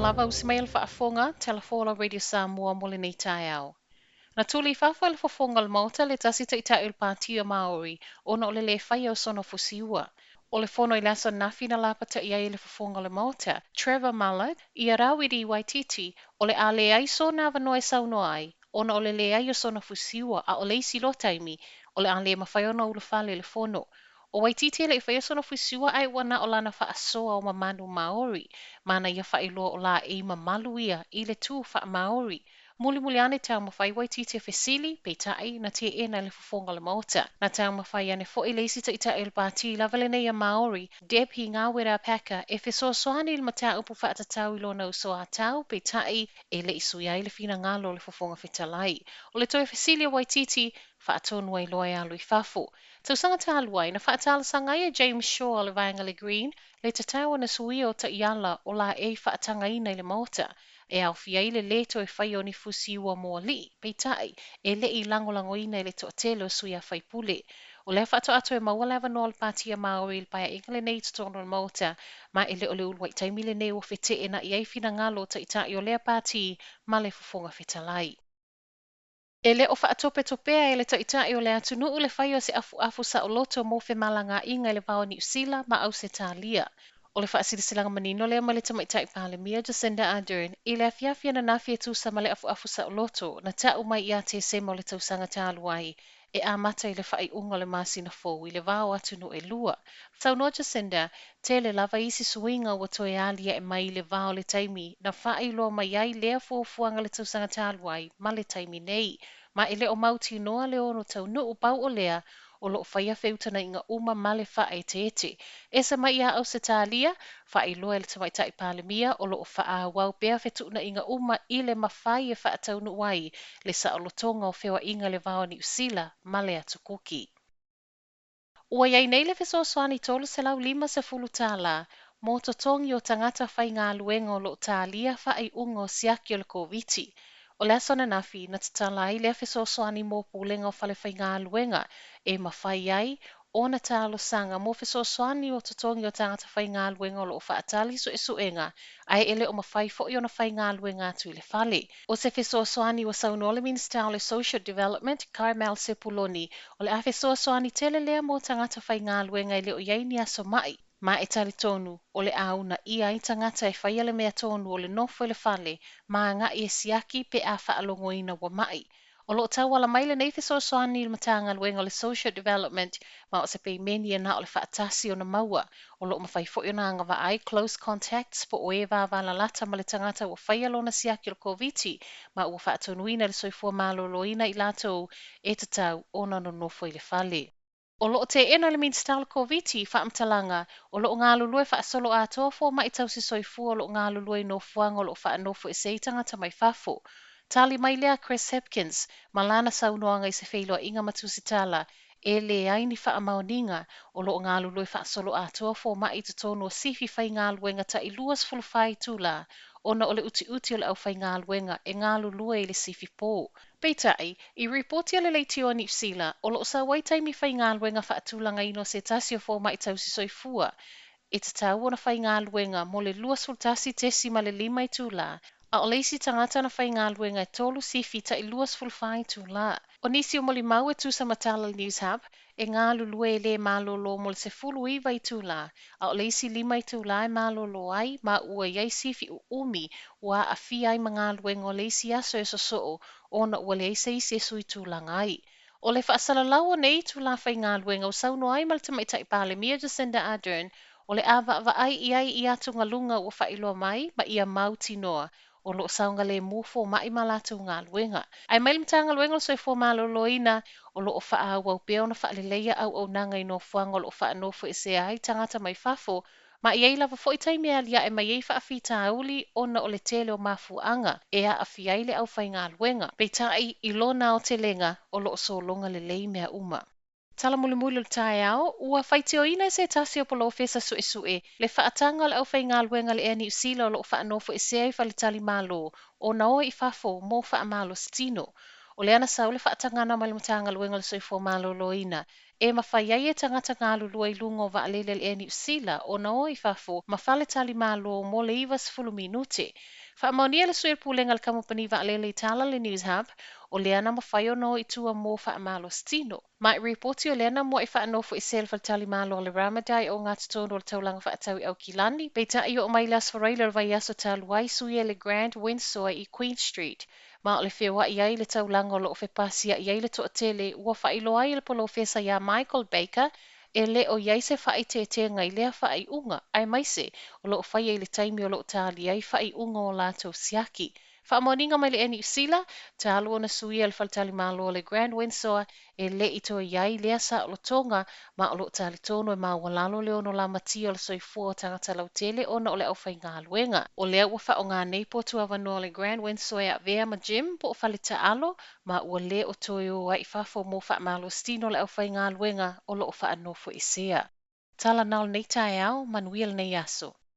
Talofa lava usi mai a le faafofoga, Tala Fou a la Radio Samoa mo lenei taeao. Na tuli i fafo e le fofoga o le Maota le tasi taitai o le Pati o Maori ona o le le faia o sona fusiua. O le fono i le aso ananafi na lapataia ai e le fofoga o le Maota, Trevor Mallard, ia Rawiri Waititi, o le a leai sona avanoa e saunoa ai, ona o le leai o sona fusiua a o le isi loa taimi, o le a le mafai ona ulufale i le fono. O Waititi e le i faia sona fusiua ae ua na o lana faasoa o mamanu Maori, ma na ia faailoa o laei mamalu ia i le tū faa-Maori. Mulimuli ane taumafai Waititi e fesili, peitai na teena e le fofoga o le Maota. Na taumafai ane foi le isi taitai o le pati lava lenei a Maori, Debbie Ngawera Packer, e fesoasoani i le mataupu faatatau i lona uso a tau, peitai e le i suia ai le finagalo o le fofoga fetalai. O le toe fesili a Waititi, faatonu ai loa e alu i fafo. Tausaga talu ai, na faatalosaga ai e James Shaw o le vaega le Green, le tatau ona suia o taiala o laei faatagaina i le Maota, e aofia ai le lē toe faia o ni fusiua mo alii, peitai, e le i lagolagoina e le toatele o sui a faipule. O lea faatoa toe maua le avanoa o le Pati a Maori i le paeaiga lenei i totonu o le Maota, ma e le o le uluai taimi lenei ua feteenai ai finagalo o taitai o lea pati ma le fofoga fetalai. E le o faatopetopea e le taitai o le atunuu le faia o se afuafu saoloto mo femalagaaiga i le va o Niu Sila ma Ausetalia. O le faasilasilaga manino lea mai le tamaitai Palemia Jacinda Ardern i le afiafi ananafi e tusa ma le afuafu saoloto na tau mai ia Tesema o le tausaga talu ai e amata i le faaiuga o le masina fou i le va o atunuu e lua. Saunoa Jacinda, tele lava isi suiga ua toe aliae mai i le va o le taimi na faailoa mai ai lea fuafuaga le tausaga talu ai ma le taimi nei. Ma e le o mautinoa le ono taunuu pau o lea o loo faia feutagaiga uma ma le faaeteete. Ese mai ia Ausetalia, faailoa e le tamaitai Palemia o loo faaauau pea fetuunaiga uma i le mafai e faataunuu ai le saolotoga o feoaiga i le va o Niu Sila ma le Atu Kuki. Ua iai nei le fesoasoani $350 mo totogi o tagata faigaluega o loo talia faaiuga o siaki o le Koviti. O le aso ananafi na tatala ai lea fesoasoani mo pulega o fale faigaluega e mafai ai ona talosaga mo fesoasoani o totogi o tagata faigaluega o loo faatali suesuega ae e le o mafai foi ona faigaluega atu i le fale. O se fesoasoani ua saunoa le Minisita o le Social Development Carmel Sepuloni o le a fesoasoani tele lea mo tagata faigaluega e le o iai ni aso mai. Ma e talitonu o le a uunaia ai tagata e faia le mea tonu o le nofo i le fale ma agai e siaki pe a faalogoina ua mai. O loo tauala mai lenei fesoasoani i le Matagaluega o le Social Development ma o se peimeni e na o le faatasi ona maua. O loo mafai foi ona agavaa ai close contacts po o e vavalalata ma le tagata ua faia lona siaki o le Koviti ma ua faatonuina le soifua maloloina i latou e tatau ona nonofo i le fale. O loo teena le Minisita o le Koviti faamatalaga o loo galulue faasoloatoa fomai tausi soifua o loo galulue i nofoaga o loo faanofoesea ai tagata mai fafo. Tali mai lea Chris Hipkins ma lana saunoaga i se feiloaiga ma Tusitala e leai ni faamaoniga o loo galulue faasoloatoa fomai i totonu o sifi faigaluega tai 24 itula ona o le utiuti o le aufaigaluega e galulue i le sifi pō. Peitai, i ripoti a le leitio a Niu Sila, o loo sau ai taimi faigaluega faatulagaina o se tasi o fomai tausi soifua e tatau ona faigaluega mo le 21.5 itula, a o le isi tagata na faigaluega e 3 sifi tai 24 itula. O nisi o molimau e tusa ma tala a le News Hub, e galulue e le malolo mo le 19 itula, a o le isi 5 itula e malolo ai ma ua iai sifi uumi ua aafia ai ma galuega o le isi aso e sosoo ona ua leai se isi e sui tulaga ai. O le faasalalau o nei itula faigaluega ua saunoa ai ma le tamaitai Palemia Jacinda Ardern o le a vaavaai i ai i atugaluga ua faailoa mai ma ia mautinoa o loo saogalemu fomai ma latou galuega. Ae mai le Matagaluega o le Soifua Maloloina o loo faaauau pea ona faaleleia auaunaga i nofoaga o loo faanofoesea ai tagata mai fafo ma i ai lava foi taimi e aliae mai ai faafitauli ona o le tele o mafuaaga e aafia ai le aufaigaluega. Peitai i lona aotelega o loo sologa lelei mea uma. Tala mulimuli o le taeao, ua faitioina e se tasi o polofesa suesue le faataga o le aufaigaluega le Air Niu Sila o loo faanofoesea i faletalimalo ona o i fafo mo faamalositino. O lea na sau le faatagaga mai le Matagaluega o le Soifua Maloloina e mafai ai e tagata galulue i luga o vaalele a le Air Niu Sila ona o i fafo ma faletalimalo mo le 90 minute. Faamaonia e le sui o le pulega a le kamupani vaalele i tala le News Hub, o lea na mafai ona o i tua mo faamalositino. Ma e ripoti o lea na muai faanofoesea le faletalimalo o le Ramada i ogatotonu o le taulaga faatau i Aukilani, peitai oo mai le Aso Faraile o le vaiaso talu ai, suia i le Grand Windsor i Queen Street. Ma o le feoai ai i le taulaga o lo o fepasia'i ai le toatele, ua faailoa ai e le polofesa ia Michael Baker e le o i ai se faaeteetega i lea faaiuga, aemaise o lo o faia i le taimi o lo o talia ai faaiuga o latou siaki. Faamaoniga mai le Air Niu Sila, talu ona suia le faletalimalo o le Grand Windsor e le i toe i ai lea saolotoga, ma o lo o talitonu e maualalo le ono lamatia o le soifua o tagata lautele ona o le aufaigaluega. O lea ua faaaoga nei potu avanoa o le Grand Windsor e avea ma gym po o fale taalo, ma ua le o toe o ai i fafo mo faamalositino le aufaigaluega o lo o faanofoesea. Tala na o lenei taeao, manuia lenei aso.